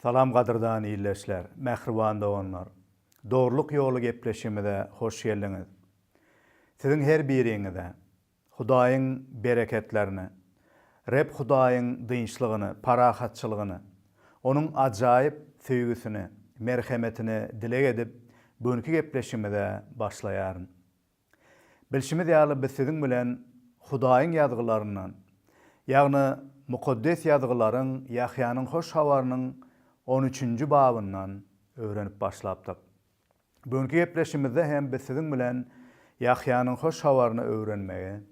Salam gadyrdan ildeşler, mähriban doganlar! Dogrulyk ýoly gepleşigimize hoş geldiňiz. Siziň her biriňize Hudaýyň bereketlerini, Reb Hudaýyň dynçlygyny, parahatçylygyny, Onuň ajaýyp söýgüsini, merhemetini dileg edip, bu günki gepleşigimize başlaýaryn. Bilşimiz ýaly, biz siziň bilen Hudaýyň Ýazgylaryndan, ýagny Mukaddes Ýazgylaryň Ýahýanyň Hoş Habarynyň on üçünji babyndan öwrenip başlapdyk. Bu günki gepleşimizde hem biz siziň bilen Ýahýanyň Hoş Habaryny öwrenmegi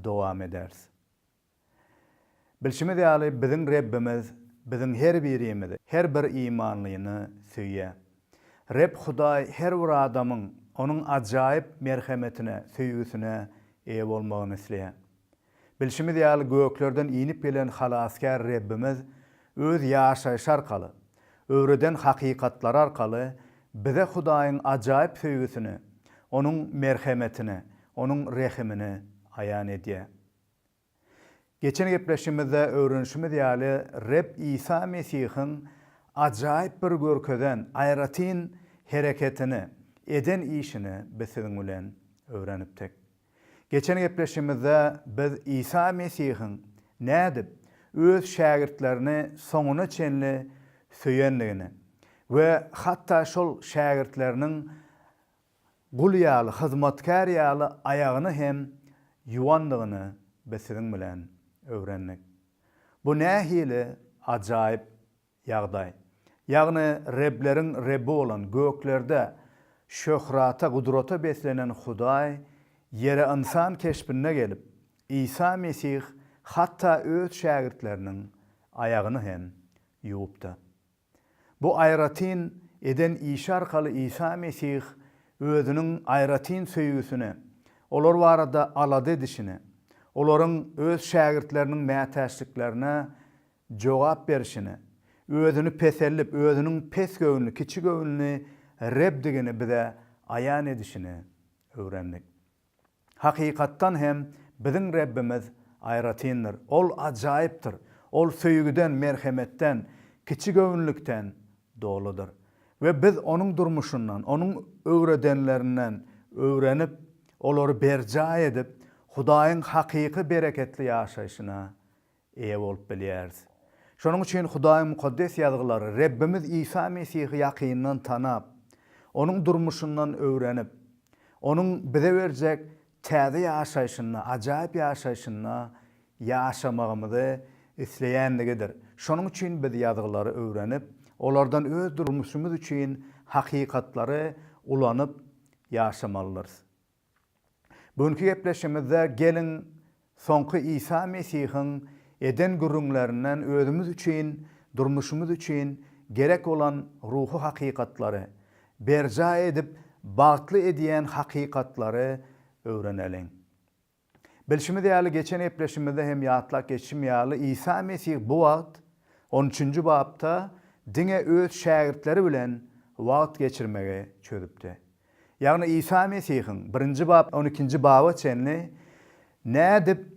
dowam ederis. Bilşimiz ýaly, biziň Rebbimiz biziň her birimizi, her bir imanlyny söýýär. Reb Hudaý her bir adamyň Onuň ajaýyp merhemetine, söýgüsine eýe bolmagyny isleýär. Bilşimiz ýaly, göklerden inip gelen Halasgär Rebbimiz Öz ýaşaýşy arkaly, öwreden hakykatlary arkaly bize Hudaýyň ajaýyp söýgüsini, Onuň merhemetini, Onuň rehimini aýan edýär. Geçen gepleşigimizde öwrenişimiz ýaly, Reb Isa Mesihiň ajaýyp bir görkezen aýratyn hereketini, eden işini biz siziň bilen öwrenipdik. Geçen gepleşigimizde biz Isa Mesihiň nädip öz şägirtlerini soňuna çenli söýendigini we hatda şol şägirtleriniň gul ýaly, hyzmatkär ýaly aýagyny hem ýuwandygyny biz siziň bilen öwrendik. Bu nähili ajaýyp ýagdaý! Ýagny Rebleriň Rebbi bolan, göklerde şöhrata, gudrata beslenen Hudaý ýere ynsan keşbinde gelip, Isa Mesih hatda öz şägirtleriniň aýagyny hem ýuwupdy. Bu aýratyn eden işi arkaly Isa Mesih Özüniň aýratyn söýgüsini, olar barada alada edişini, olaryň öz şägirtleriniň mätäçliklerine jogap berişini, Özüni peseldip, Özüniň pesgöwünli, kiçigöwünli Rebdigini bize aýan edişini öwrendik. Hakykatdan hem biziň Rebbimiz aýratyndyr. Ol ajaýypdyr. Ol söýgüden, merhemetden, kiçigöwünlikden doludyr. We biz Onuň durmuşyndan, Onuň öwredenlerinden öwrenip, olary berjaý edip, Hudaýyň hakyky bereketli ýaşaýşyna eýe bolup bilýäris. Şonuň üçin Hudaýyň Mukaddes Ýazgylary Rebbimiz Isa Mesihi ýakyndan tanap, Onuň durmuşyndan öwrenip, Onuň bize berjek täze ýaşaýşynda, ajaýyp ýaşaýşynda ýaşamagymyzy isleýänligidir. Şonuň üçin biz Ýazgylary öwrenip, olardan öz durmuşymyz üçin hakykatlary ulanyp ýaşamalydyrys. Bu günki gepleşigimizde geliň, soňky Isa Mesihiň eden gürrüňlerinden özümiz üçin, durmuşymyz üçin gerek bolan ruhy hakykatlary, berjaý edip bagtly edýän hakykatlary öwreneliň. Bilşimiz ýaly, geçen gepleşigimizde hem ýatlap geçişim ýaly, Isa Mesih bu wagt, on üçünji bapda diňe öz şägirtleri bilen wagt geçirmegi çözüpdi. Ýagny Isa Mesihiň birinji bap on ikinji baba çenli nädip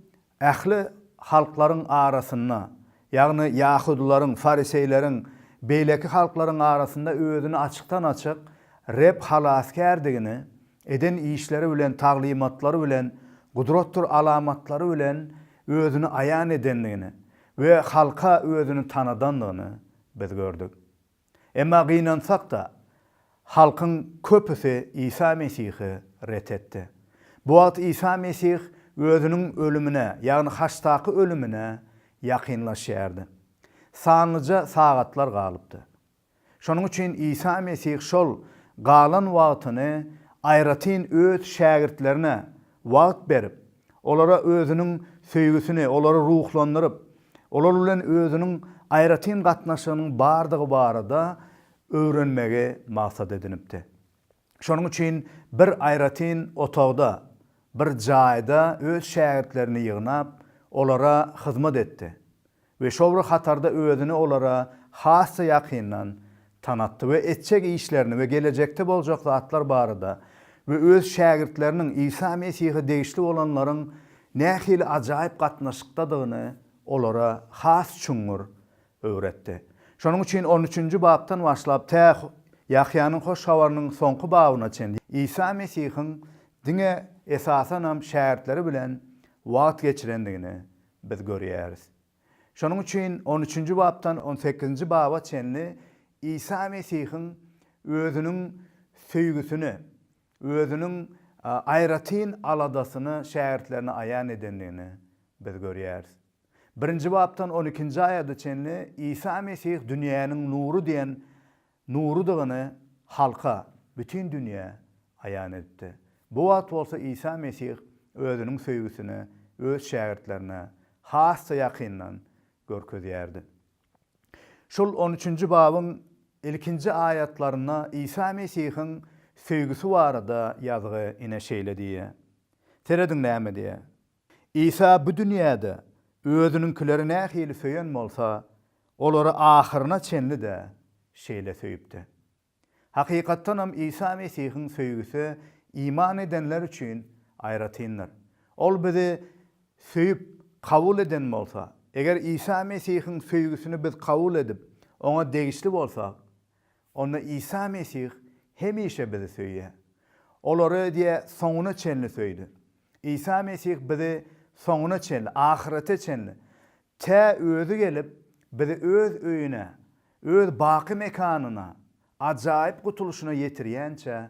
ähli halklaryň arasynda, ýagny ýahudylaryň, fariseýleriň, beýleki halklaryň arasynda özüni açykdan-açyk Reb Halasgärdigini eden işleri bilen, taglymatlary bilen, gudratdyr alamatlary bilen özüni aýan edendigini we halka özüni tanadandygyny biz gördük. Emma gynansak-da, halkyň köpüsi Isa Mesihi ret etdi. Bu wagt Isa Mesih özüniň ölümine, ýagny haçdaky ölümine ýakynlaşýardy. Sanlyja sagatlar galypdy. Şonuň üçin Isa Mesih şol galan wagtyny aýratyn öz şägirtlerine wagt berip, olara özüniň söýgüsini, olary ruhlandyryp, olar bilen özüniň aýratyn gatnaşygynyň bardygy barada öwrenmegi maksat edinipdi. Şonuň üçin bir aýratyn otagda, bir jaýda öz şägirtlerini ýygnap, olara hyzmat etdi. We şol bir hatarda özüni olara has-da ýakyndan tanatdy we etjek işlerini we gelejekde boljak zatlar barada we öz şägirtleriniň Isa Mesihe degişli bolanlaryň nähili ajaýyp gatnaşykdadygyny olara has çuňňur öwretdi. Şonuň üçin on üçünji bapdan başlap tä Ýahýanyň Hoş Habarynyň soňky babyna çenli Isa Mesihiň diňe esasanam şägirtleri bilen wagt geçirendigini biz görýäris. Şonuň üçin on üçünji bapdan on sekizinji baba çenli Isa Mesihiň özüniň söýgüsini, özüniň aýratyn aladasyny şägirtlerine aýan edendigini biz görýäris. Birinji bapdan on ikinji aýada çenli Isa Mesih dünýäniň nury diýen nurudygyny halka, bütin dünýä aýan edipdi. Bu wagt bolsa Isa Mesih özüniň söýgüsini öz şägirtlerine has-da ýakyndan görkezýärdi. Şol on üçünji babyň ilkinji aýatlarynda Isa Mesihiň söýgüsi barada ýazgy ine şeýle diýýär. Serediň näme diýýär. Isa bu dünýäde özüniňkileri nähili söýen bolsa, olary ahyryna çenli-de şeýle söýüpdi. Hakykatdanam Isa Mesihiň söýgüsi iman edenler üçin aýratyndyr. Ol bizi söýüp, kabul eden bolsa, eger Isa Mesihiň söýgüsini biz kabul edip, Oňa degişli bolsak, Onda Isa Mesih hemişe bizi söýýär. Olary diýe soňuna çenli söýdi. Isa Mesih bizi soňuna çenli, ahyrete çenli, tä Özi gelip, bizi Öz öýüne, Öz baky mekanyna, ajaýyp gutulyşyna ýetirýänçä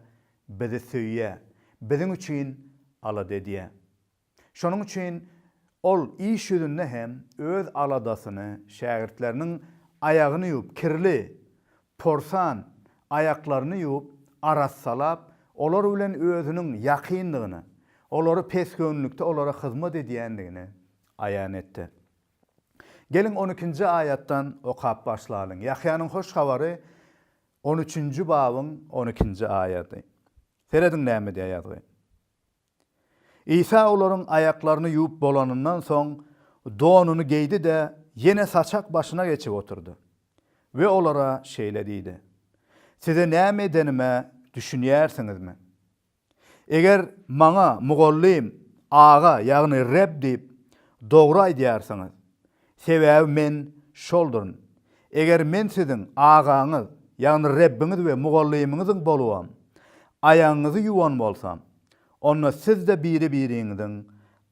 bizi söýýär, biziň üçin alada edýär. Şonuň üçin Ol iş ýüzünde hem Öz aladasyny şägirtleriniň aýagyny ýuwup, kirli, porsan aýaklaryny ýuwup, arassalap, olar bilen Özüniň ýakyndygyny, olary pesgöwünlikde olara hyzmat edýändigini aýan etdi. Geliň, on ikinji aýatdan okap başlalyň. Ýahýanyň Hoş Habary on üçünji babyň on ikinji aýady. Serediň näme diýýär ýazgy. Isa olaryň aýaklaryny ýuwup bolanyndan soň, donuny geýdi-de, ýene saçak başyna geçip oturdy we olara şeýle diýdi, Size näme edenime düşünýärsiňizmi? Eger Maňa Mugallym, Aga, ýagny Reb diýip, dogry aýdýarsyňyz. Sebäbi Men şolduryn. Eger Men siziň Agaňyz, ýagny Rebbiňiz we Mugallymyňyzyň bolubam, aýagyňyzy ýuwan bolsam, onda siz-de biri-biriňiziň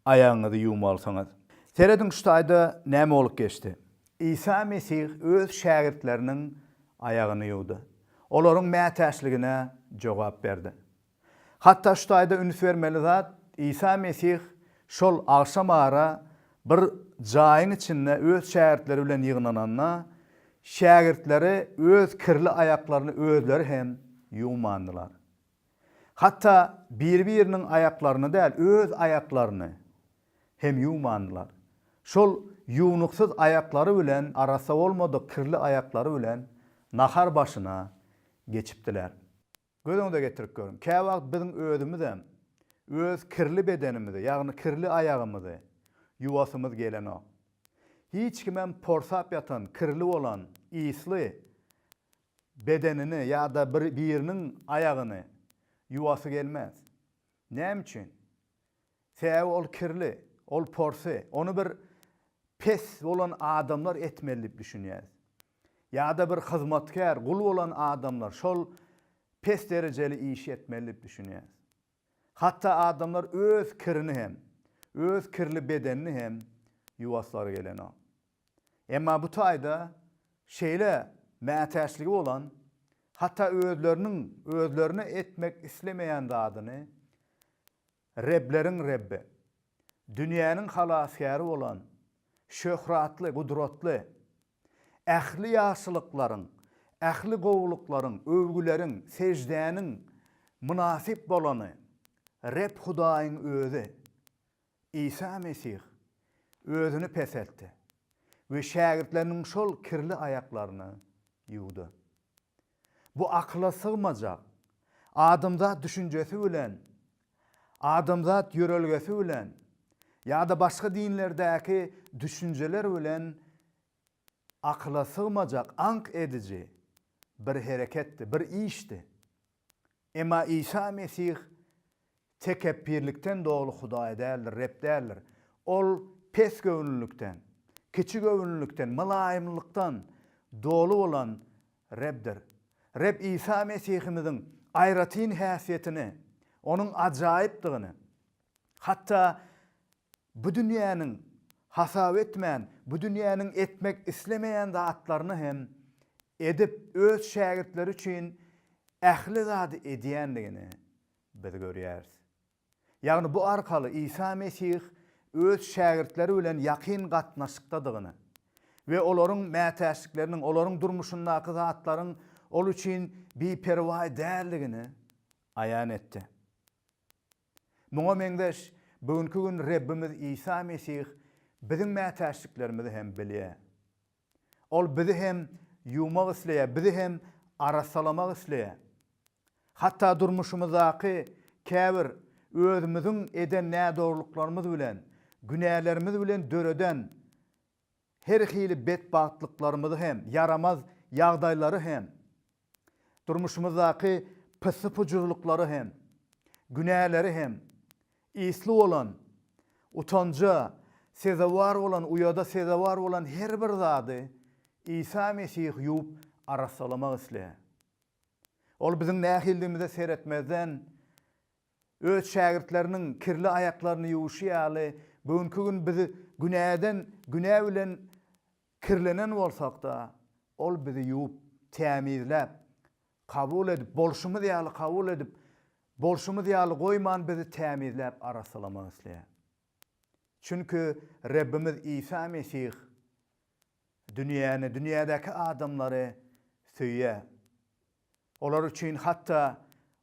aýagyňyzy ýuwmalysyňyz. Serediň şu taýda näme bolup geçdi. Isa Mesih öz şägirtleriniň aýagyny ýuwdy. Olaryň mätäçligine jogap berdi. Hatda şu taýda üns bermeli zat, Isa Mesih şol agşam ara bir jaýyň içinde öz şägirtleri bilen ýygnananda, şägirtleri öz kirli aýaklaryny özleri hem ýuwmandylar. Hatda biri-biriniň aýaklaryny däl, öz aýaklaryny hem ýuwmandylar. Şol ýuwnuksyz aýaklary bilen, arassa bolmadyk kirli aýaklary bilen nahar başyna geçipdiler. Göz öňüňize getirip görüň, käwagt biziň özümizem öz kirli bedenimizi, ýagny kirli aýagymyzy ýuwasymyz gelenok. Hiç kimem porsap ýatan, kirli bolan, ysly bedenini ýa-da bir biriniň aýagyny ýuwasy gelmez. Näme üçin? Sebäbi ol kirli, ol porsy, ony bir pes bolan adamlar etmeli diýip düşünýäris. Ýa-da bir hyzmatkär, gul bolan adamlar şol pes derejeli işi etmeli diýip düşünýäris. Hatda adamlar öz kirini hem, öz kirli bedenini hem ýuwaslary gelenok. Emma bu taýda şeýle mätäçligi bolan, hatda özleriniň özlerine etmek islemeýän zadyny Rebleriň Rebbi, dünýäniň Halasgäri bolan şöhratly, gudratly, ähli ýagşylyklaryň, ähli gowulyklaryň, öwgüleriň, seždäniň mynasyp bolany Reb Hudaýyň Özi, Isa Mesih Özüni peseltdi we şägirtleriniň şol kirli aýaklaryny ýuwdy. Bu akyla sygmajak, adamzat düşünjesi bilen, adamzat ýörelgesi bilen ýa-da başga dinlerdäki düşünjeler bilen akyla sygmajak, aňk ediji bir hereketdi, bir işdi. Emma Isa Mesih tekepbirlikden doly Hudaý däldir, Reb däldir. Ol pesgöwünlilikden, kiçigöwünlilikden, mylaýymlykdan. doly bolan Rebdir. Reb Isa Mesihimiziň aýratyn häsiýetini, Onuň ajaýypdygyny, hatda bu dünýäniň hasap etmän, bu dünýäniň etmek islemeýän zatlaryny hem edip, öz şägirtleri üçin ähli zady edýändigini biz görýäris. Ýagny bu arkaly Isa Mesih öz şägirtleri bilen ýakyn gatnaşykdadygyny we olaryň mätäçlikleriniň, olaryň durmuşyndaky zatlaryň ol üçin biperwaý däldigini aýan etdi. Muňa meňzeş, bu günki gün Rebbimiz Isa Mesih biziň mätäçliklerimizi hem bilýär. Ol bizi hem ýuwmak isleýär, bizi hem arassalamak isleýär. Hatda durmuşymyzdaky käbir özümiziň eden nädogrulyklarymyz bilen, günälerimiz bilen döreden her hili betbagtlyklarymyzy hem, ýaramaz ýagdaýlary hem, durmuşymyzdaky pyssy-pujurlyklary hem, günäleri hem, ysly bolan, utanja sezewar bolan, uýada sezewar bolan her bir zady Isa Mesih ýuwup arassalamak isleýär. Ol biziň nähilidigimize seretmezden, Öz şägirtleriniň kirli aýaklaryny ýuwuşy ýaly, bu günki gün biz günäden, günä bilen kirlenen bolsak-da, Ol bizi ýuwup, tämizläp, kabul edip, bolşumyz ýaly kabul edip, bolşumyz ýaly goýman bizi tämizläp arassalamak isleýär. Çünki Rebbimiz Isa Mesih dünýäni, dünýädäki adamlary söýýär. Olar üçin hatda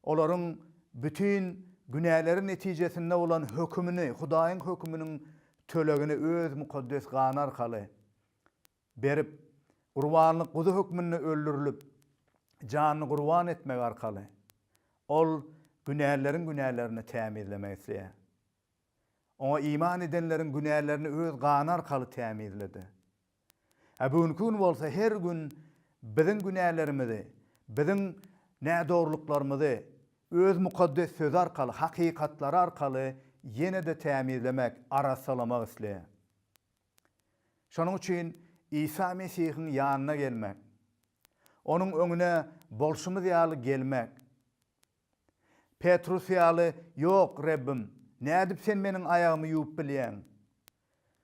olaryň bütin günäleri netijesinde bolan hökümini, Hudaýyň höküminiň tölegini öz mukaddes gany arkaly berip, gurbanlyk guzy hökmünde öldürilip, janyny gurban etmek arkaly, Ol günälileriň günälerini tämizlemek isleýär. Oňa iman edenleriň günälerini öz gany arkaly tämizledi. A bu günki gün bolsa her gün biziň günälerimizi, biziň nädogrulyklarymyzy Öz mukaddes Sözi arkaly, hakykatlary arkaly ýene-de tämizlemek, arassalamak isleýär. Şonuň üçin Isa Mesihiň ýanyna gelmek, Onuň öňüne bolşumyz ýaly gelmek, Petrus ýaly, Ýok, Rebbim, nädip Sen meniň aýagymy ýuwup bilýäň?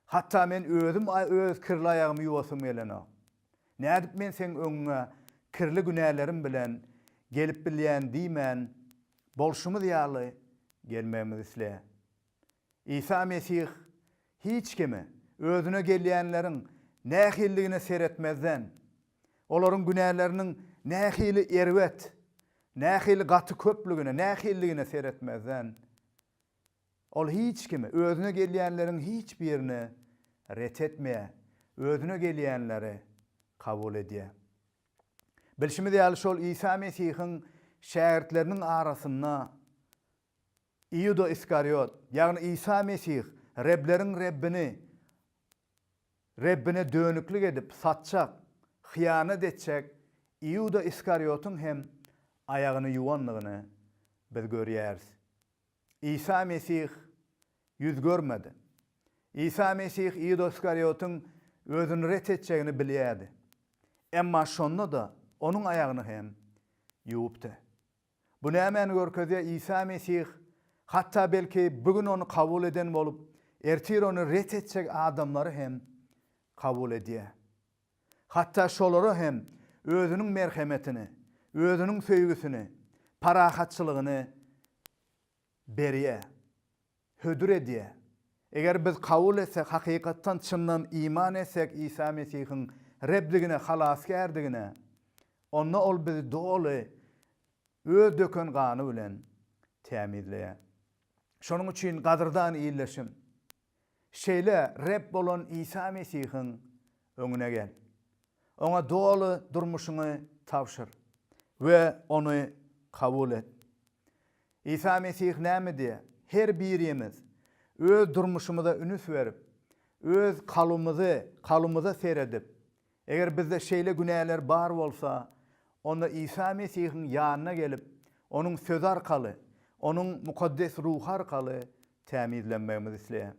Hatda men özüm öz kirli aýagymy ýuwasym gelenok. Nädip men Seň öňüňe kirli günälerim bilen gelip bilýän diýmän, bolşumyz ýaly gelmegimizi isleýär. Isa Mesih hiç kimi, özüne gelýänleriň nähilidigine seretmezden, olaryň günäleriniň nähili erbet, nähili gaty köplügine, nähilidigine seretmezden, Ol hiç kimi, özüne gelýänleriň hiç birini ret etmeýär, özüne gelýänleri kabul edýär. Bilşimiz ýaly, şol Isa Mesihiň şägirtleriniň arasynda Iuda Iskariot, ýagny Isa Mesih Rebleriň Rebbini Rebbine dönüklik edip satjak, hyýanat etjek Iuda Iskariotyň hem aýagyny ýuwandygyny biz görýäris. Isa Mesih ýüz görmedi. Isa Mesih Iuda Iskariotyň özüni ret etjegini bilýärdi. Emma şonda-da onuň aýagyny hem ýuwupdy. Bu nämäni görkezýär? Isa Mesih, hatda belki bu gün ony kabul eden bolup, ertir ony ret etjek adamlary hem kabul edýär. Hatda şolara hem özüniň merhemetini, özüniň söýgüsini, parahatçylygyny berýär, hödür edýär. Eger biz kabul etsek, hakykatdan, çyndan iman etsek Isa Mesihiň Rebdigine, Halasgärdigine, onda Ol bizi doly Öz döken gany bilen tämizleýär. Şonuň üçin gadyrdan ildeşim, şeýle Reb bolan Isa Mesihiň öňüne gel. Oňa doly durmuşyňy tabşyr we Ony kabul et. Isa Mesih näme diýýär? Her birimiz öz durmuşymyza ünüs berip, öz kalbymyzy, kalbymyza seredip, eger bizde şeýle günäler bar bolsa, onda Isa Mesihiň ýanyna gelip, Onuň Sözi arkaly, Onuň Mukaddes Ruhy arkaly tämizlenmegimizi isleýär.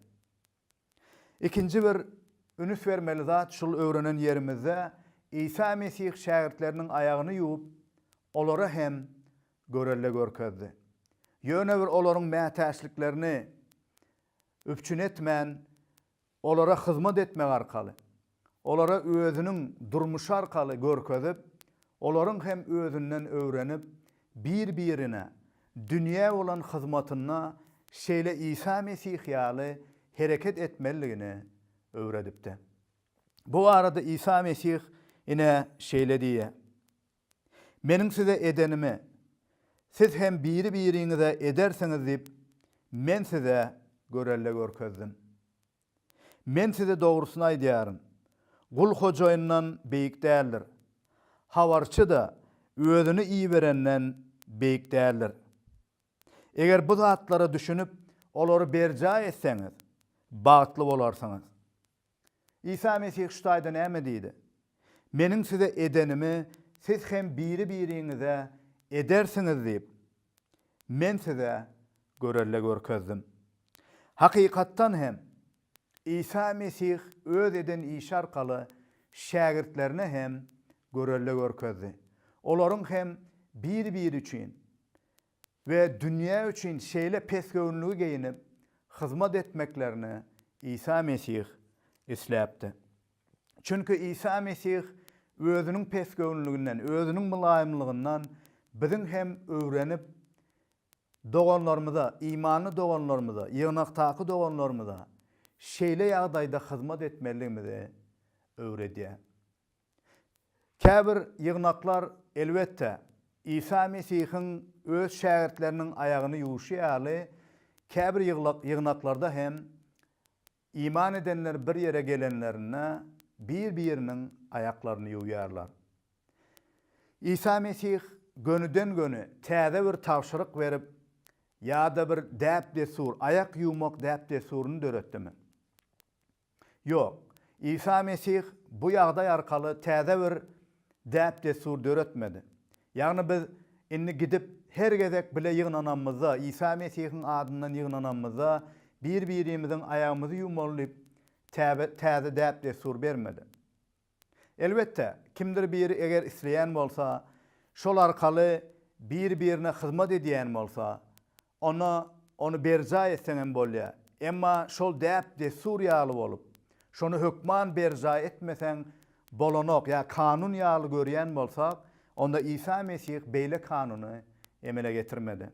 Ikinji bir ünüs bermeli zat şul öwrenen ýerimizde. Isa Mesih şägirtleriniň aýagyny ýuwup, olara hem görelde görkezdi. Ýöne bir olaryň mätäçliklerini üpjün etmän, olara hyzmat etmek arkaly, olara özüniň durmuşy arkaly görkezip, olaryň hem özünden öwrenip, bir-birine dünýä bolan hyzmatynda şeýle Isa Mesih ýaly hereket etmelidigini öwredipdi. Bu barada Isa Mesih ine şeýle diýýär, Meniň size edenimi, siz hem biri-biriňize edersiňiz diýip, Men size görelde görkezdim. Men size dogrusyny aýdýaryn, gul hojaýyndan beýik däldir, habarçy-da özüni iberenden beýik däldir. Eger bu zatlara düşünip, olary berjaý etseňiz, bagtly bolarsyňyz. Isa Mesih şu taýda näme diýdi? Meniň size edenimi siz hem biri-biriňize edersiňiz diýip, Men size görelde görkezdim. Hakykatdan hem, Isa Mesih Öz eden işi arkaly şägirtlerine hem görelde görkezdi. Olaryň hem bir-biri üçin we dünýä üçin şeýle pesgöwünligi geýnip, hyzmat etmeklerini Isa Mesih isläpdi. Çünki Isa Mesih Özüniň pesgöwünliginden, Özüniň mylaýymlygyndan biziň hem öwrenip, doganlarymyza, imanly doganlarymyza, ýygnakdaky doganlarymyza şeýle ýagdaýda hyzmat etmelidigimizi öwredýär. Käbir ýygnaklar, elbetde, Isa Mesihiň öz şägirtleriniň aýagyny ýuwşy ýaly, käbir ýygnaklarda hem iman edenler bir ýere gelenlerinde bir-biriniň aýaklaryny ýuwýarlar. Isa Mesih gönüden-göni täze bir tabşyryk berip ýa-da bir däp-dessur, aýak ýuwmak däp-dessuryny döretdimi? Ýok. Isa Mesih bu ýagdaý arkaly täze bir däp-dessur döretmedi. Ýagny biz indi gidip her gezek bile ýygnanamyzda, Isa Mesihiň adyndan ýygnanamyzda bir-birimiziň aýagymyzy ýuwmaly diýip täze däp-dessur bermedi. Elbetde, kimdir biri eger isleýän bolsa, şol arkaly bir-birine hyzmat edýän bolsa, onda ony berjaý etseňem bolýar. Emma şol däp-dessur ýaly bolup, şony hökman berjaý etmeseň bolanok ýa kanun ýaly görýän bolsak, onda Isa Mesih beýle kanuny emele getirmedi.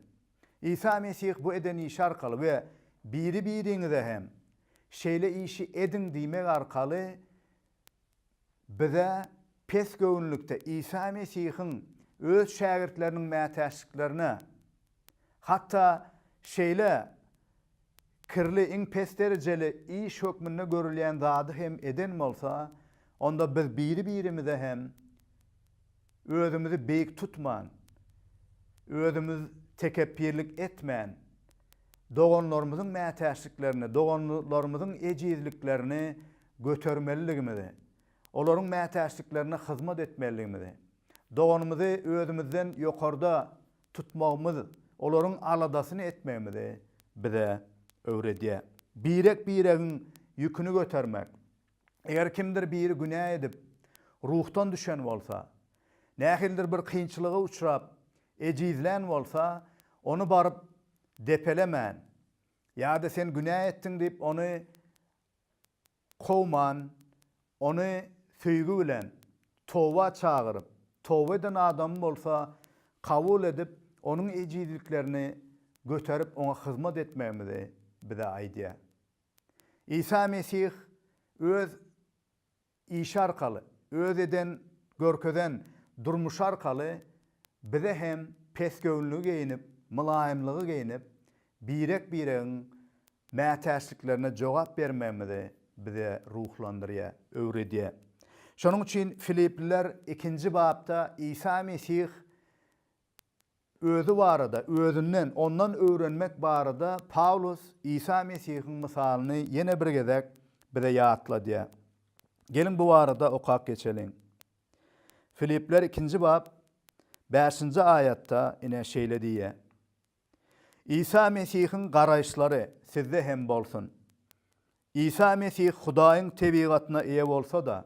Isa Mesih bu eden işi arkaly we biri-biriňize hem şeýle işi ediň diýmek arkaly Bize pesgöwünlikde Isa Mesihiň öz şägirtleriniň mätäçliklerine, hatda şeýle kirli, iň pes derejeli iş hökmünde görülýän zady hem eden bolsa, onda biz biri-birimize hem özümizi beýik tutman, özümiz tekepbirlik etmän, doganlarymyzyň mätäçliklerini, doganlarymyzyň ejizliklerini götermelidigimizi, olaryň mätäçliklerine hyzmat etmelidigimizi, doganymyzy özümizden ýokarda tutmagymyz, olaryň aladasyny etmegimizi bize öwredýär. Birek-biregiň ýüküni götermek. Eger kimdir biri günä edip, ruhdan düşen bolsa, nähilidir bir kynçylyga uçrap, ejizlän bolsa, ony baryp depelemän, ýa-da sen günä etdiň diýip ony kowman, ony söýgi bilen toba çagyryp, toba eden adamy bolsa kabul edip, onuň ejizliklerini göterip oňa hyzmat etmegimizi bize aýdýar. Isa Mesih öz Işi arkaly, öz eden, görkezen durmuşy arkaly bize hem pesgöwünligi geýnip, mylaýymlygy geýnip, birek-biregiň mätäçliklerine jogap bermegimizi bize ruhlandyrýar, öwredýär. Şonuň üçin Filipliler ikinji bapda Isa Mesih Özi barada, özünden, ondan öwrenmek barada Pawlus Isa Mesihiň mysalyny ýene bir gezek bize ýatladýar. Geliň bu barada okap geçeliň. Filipler ikinji bap, bäşinji aýatda ine şeýle diýýär, Isa Mesihiň garaýyşlary sizde hem bolsun. Isa Mesih Hudaýyň tebigatyna eýe bolsa-da,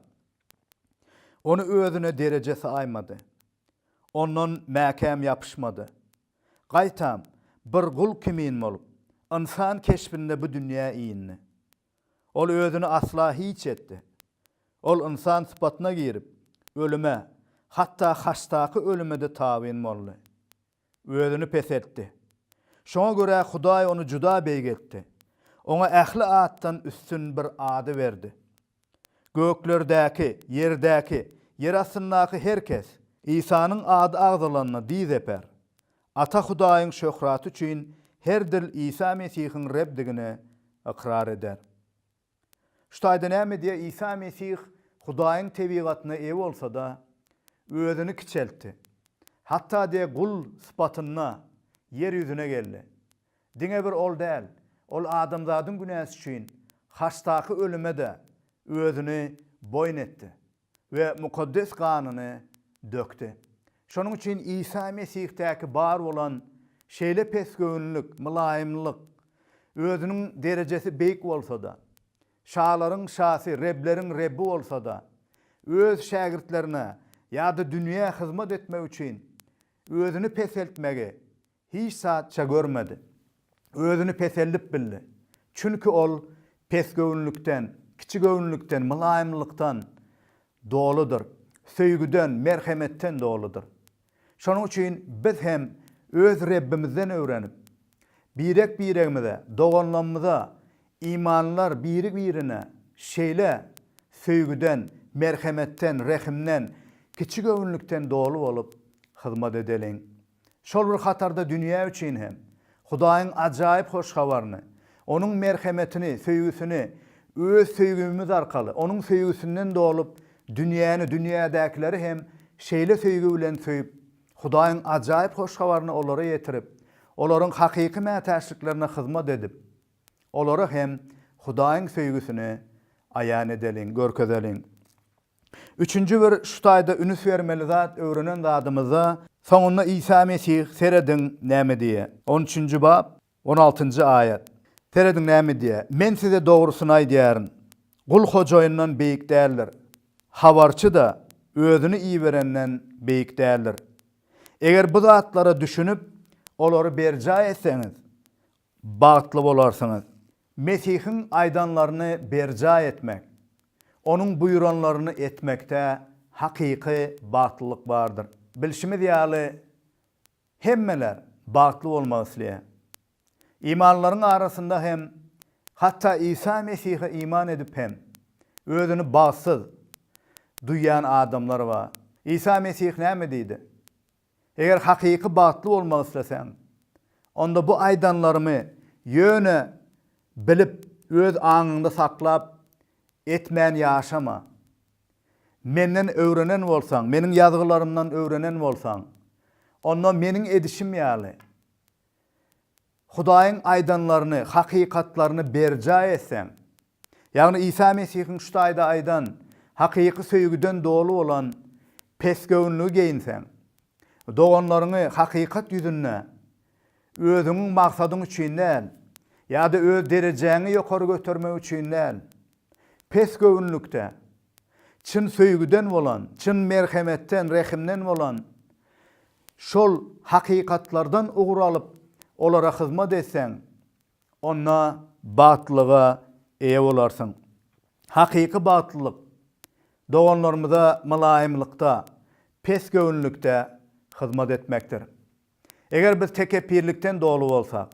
Ony özüne dereje saýmady. Ondan mäkäm ýapyşmady. Gaýtam, bir gul kimin bolup, ynsan keşbinde bu dünýä indi. Ol özüni asla hiç etdi. Ol ynsan sypatyna girip, ölüme, hatda haçdaky ölüme-de tabyn boldy. Özüni peseltdi. Şoňa görä Hudaý ony juda beýgeltdi. Oňa ähli atdan üstün bir ady berdi. Göklerdäki, ýerdäki, ýer astyndaky her kes Isanyň ady agzalanda dyz eper. Ata Hudaýyň şöhraty üçin her dil Isa Mesihiň Rebdigini ykrar eder. Şu taýda näme diýýär? Isa Mesih Hudaýyň tebigatyna eýe bolsa-da, özüni kiçeltdi. Hatda diýýär, gul sypatynda ýer ýüzüne geldi. Diňe bir ol däl, ol adamzadyň günäsi üçin haçdaky ölüme-de özüni boýun etdi we mukaddes ganyny dökdi. Şonuň üçin Isa Mesihdäki bar bolan şeýle pesgöwünlilik, mylaýymlyk, özüniň derejesi beýik bolsa-da, şalaryň Şasy, Rebleriň Rebbi bolsa-da, öz şägirtlerine ýa-da dünýä hyzmat etmek üçin özüni peseltmegi Hiç zatça görmedi. Özüni peseldip bildi. Çünki ol pesgöwünlikden, kiçigöwünlikden, mylaýymlykdan doludyr. Söýgüden, merhemetden doludyr. Şonuň üçin biz hem öz Rebbimizden öwrenip, birek-biregimize, doganlarymyza, imanlylar biri-birine şeýle söýgüden, merhemetden, rehimden, kiçigöwünlikden doly bolup hyzmat edeliň. Şol bir hatarda dünýä üçin hem Hudaýyň ajaýyp hoş habaryny, Onuň merhemetini, söýgüsini öz söýgimiz arkaly, Onuň söýgüsinden dolup, dünýäni, dünýädäkileri hem şeýle söýgi bilen söýüp, Hudaýyň ajaýyp hoş habaryny olara ýetirip, olaryň hakyky mätäçliklerine hyzmat edip, olara hem Hudaýyň söýgüsini aýan edeliň, görkezeliň. Üçünji bir şu taýda ünüs bermeli zat öwrenen zadymyzda soňunda Isa Mesih serediň näme diýýär. On üçünji bap, on altynjy aýat. Serediň näme diýýär. Men size dogrusyny aýdýaryn. Gul hojaýyndan beýik däldir. Habarçy-da özüni iberenden beýik däldir. Eger bu zatlara düşünip, olary berjaý etseňiz, bagtly bolarsyňyz. Mesihiň aýdanlaryny berjaý etmek, Onuň buýranlaryny etmekde hakyky bagtlylyk bardyr. Bilşimiz ýaly, hemmeler bagtly bolmak isleýär. Imanlylaryň arasynda hem, hatda Isa Mesihe iman edip hem, özüni bagtsyz duýýan adamlar bar. Isa Mesih näme diýdi? Eger hakyky bagtly bolmak isleseň, onda bu aýdanlarymy ýöne bilip, öz aňyňda saklap, etmän ýaşama. Menden öwrenen bolsaň, meniň ýazgylarymdan öwrenen bolsaň, onda meniň edişim ýaly, Hudaýyň aýdanlaryny, hakykatlaryny berjaý etseň, ýagny Isa Mesihiň şu taýda aýdan hakyky söýgüden doly bolan pesgöwünligi geýinseň, doganlaryňy hakykat ýüzünde özüňiň maksadyň üçin däl, ýa-da öz derejäňi ýokary götermek üçin däl, pesgöwünlikde, çyn söýgüden bolan, çyn merhemetden, rehimden bolan Şol hakykatlardan ugur alyp, olara hyzmat etseň, onda bagtlylyga eýe bolarsyň. Hakyky bagtlylyk doganlarymyza mylaýymlykda, pesgöwünlikde hyzmat etmekdir. Eger biz tekepbirlikden doly bolsak,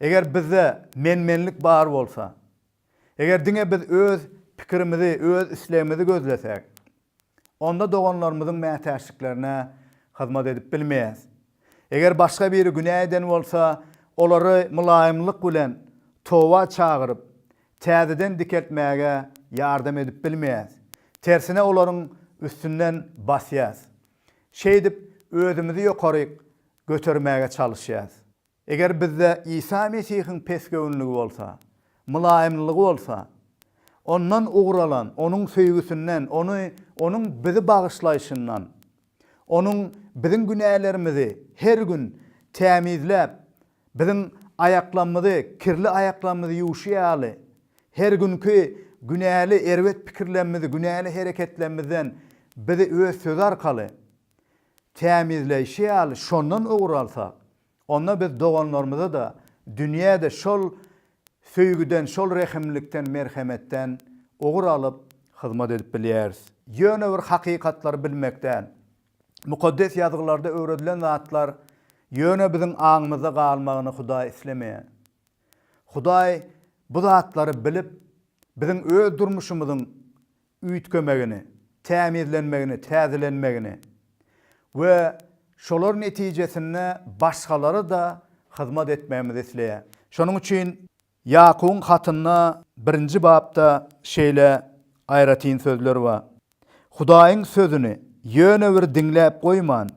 eger bizde men-menlik bar bolsa, eger diňe biz öz pikirimizi, öz islegimizi gözlesek, Onda doganlarymyzyň mätäçliklerine hyzmat edip bilmeýäris. Eger başga biri günä eden bolsa, olary mylaýymlyk bilen toba çagyryp, täzeden dikeltmäge ýardam edip bilmeýäris. Tersine olaryň üstünden basýarys. Şeýdip, özümizi ýokaryk götermäge çalyşýarys. Eger bizde Isa Mesihiň pesgöwünligi bolsa, mylaýymlylygy bolsa, Ondan ugur alan, Onuň söýgüsinden, Ony, Onuň bizi bagyşlaýşyndan, Onuň biziň günälerimizi her gün tämizläp, biziň aýaklarymyzy, kirli aýaklarymyzy ýuwşy ýaly, her günki günäli erbet pikirlerimizi, günäli hereketlerimizden. bizi Öz Sözi arkaly tämizleýşi ýaly şondan ugur alsak, onda biz doganlarymyza-da, dünýä-de şol söýgüden, şol rehimlilikden, merhemetden ugur alyp hyzmat edip bilýäris. Ýöne bir hakykatlary bilmek däl. Mukaddes Ýazgylarda öwredilen zatlar ýöne biziň aňymyzda galmagyny Hudaý islemeýär. Hudaý bu zatlary bilip, biziň öz durmuşymyzyň üýtgemegini, tämizlenmegini, täzelenmegini we şolar netijesinde başgalara-da hyzmat etmegimizi isleýär. Şonuň üçin Ýakubyň hatynda birinji bapda şeýle aýratyn sözler bar, Hudaýyň sözüni ýöne bir diňläp goýman,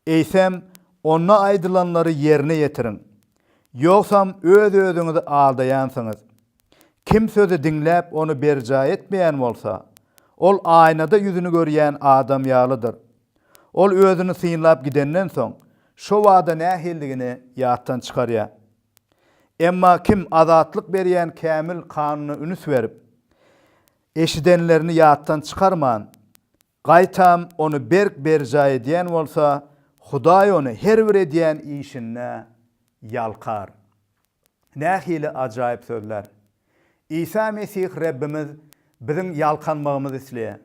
eýsem, onda aýdylanlary ýerine ýetiriň. Ýogsam öz-özüňizi aldaýansyňyz. Kim sözi diňläp, ony berjaý etmeýän bolsa, ol aýnada ýüzüni görýän adam ýalydyr. Ol özüni synlap gidenden soň, şobada nähilidigini ýatdan çykarýar. Emma kim azatlyk berýän kämil kanuna ünüs berip, eşidenlerini ýatdan çykarman, gaýtam ony berk berjaý edýän bolsa, Hudaý ony her bir edýän işinde ýalkar. Nähili ajaýyp sözler! Isa Mesih Rebbimiz biziň ýalkanmagymyzy isleýär.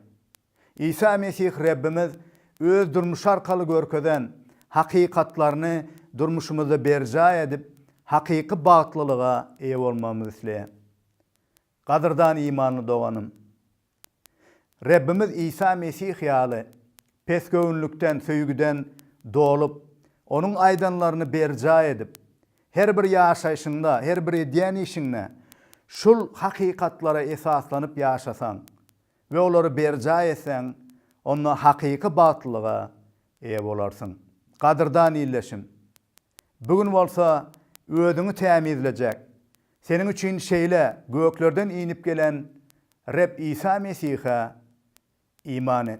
Isa Mesih Rebbimiz Öz durmuşy arkaly görkezen hakykatlaryny durmuşymyzda berjaý edip, hakyky bagtlylyga eýe bolmagymyzy isleýär. Gadyrdan imanly doganym! Rebbimiz Isa Mesih ýaly pesgöwünlikden, söýgüden dolup, Onuň aýdanlaryny berjaý edip, her bir ýaşaýşyňda, her bir edýän işiňde şul hakykatlara esaslanyp ýaşasaň we olary berjaý etseň, onda hakyky bagtlylyga eýe bolarsyň. Gadyrdan ildeşim! Bu gün bolsa özüňi tämizlejek, seniň üçin şeýle göklerden inip gelen Reb Isa Mesihe iman et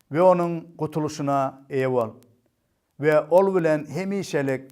we Onuň gutulyşyna eýe bol we Ol bilen hemişelik.